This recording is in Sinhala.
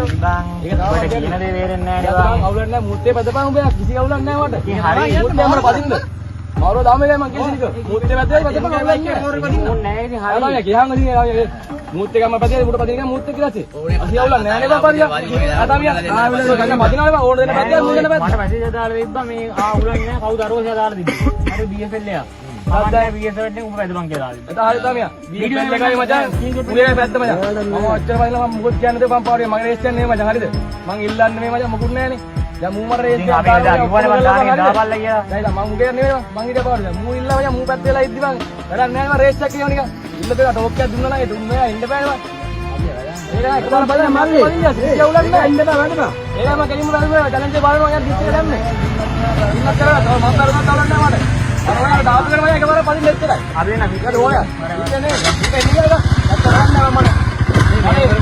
හරි බං. ඒක තමයි ඔබට කියන දේ තේරෙන්නේ නෑ නේ බං බං. අවුලක් නෑ මුත්තේ පැදපන් උඹ කිසි අවුලක් නෑ මට. ඉතින් හරි. මුත්තේ මට පදින්න. මාරෝ දාම එකයි මං කියන්නේ නික. මුත්තේ පැද්දේ පැදපන් අවුලක් නෑ. ඕනේ නෑ ඉතින් හරි. හරි කියහන් ඉතින් මුත්තේ ගම පැදේ මුට පදින එක මුත්තේ කියලා ඇති. අසි අවුලක් නෑ නේ බං පදියා. ආ තමියා. ආ වෙලේ ගන්න පදිනවා බං ඕන දෙන පැද්දේ මුන් දෙන පැද්දේ. මට මැසේජ් එක දාලා තිබ්බා මේ ආ උලන් නෑ කවුද අරෝසයා දාලා තිබ්බේ. හරි BSL එක. මම නෑ BSL එකෙන් උඹ පැදපන් කියලා දාලා තිබ්බා. එතන හරි තමියා. වීඩියෝ එකයි මචං. මුගේ පැද්ද මචං. මම ඔච්චර පදිනවා මම මොකොත් කියන්නේ නැතුව මං පාරුවේ මගේ රේස් එක නෙමෙයි මචං හරිද? මං ඉල්ලන්නේ මේ මචං මොකුත් නෑනේ. දැන් මූ මට රේස් ඉතින් අපි එදා කිව්වනේ මං දාන එක දාපල්ලා කියලා. දැන් ඉතින් මං මුගේ නෙමෙයි මං හිටිය පාරුවේ. මූ ඉල්ලවා මචං මූ පැත්තේ වෙලා ඉද්දි මං වැඩක් නෑ මං රේස් එකක් කියනවා නිකන්. ඉල්ල දෙලා ටෝක් එකක් දුන්නා නම් ඒ දුන්නේ නෑ ඉන්න බෑනේ මං. ඒක නෑ එකපාර බලන්න මල්ලි. කිසි අවුලක් නෑ ඉන්න බෑ වැඩ බෑ. ඒක මං කෙලින්ම බලනවා චැලෙන්ජ් එක බලනවා යන් ඩිස් එක දැම්මේ. ඉන්නත් කරලා තව මං බලනවා තවලක් නෑ මට. අර ඔයාලා දාපු කරන මචං එකපාර පදින්න එච්චරයි. අපි දෙන්න ඒක ඕය. ඉන්නේ නේ. ඒක එන්නේ එක. නැත්තම් නෑ මට. හරි.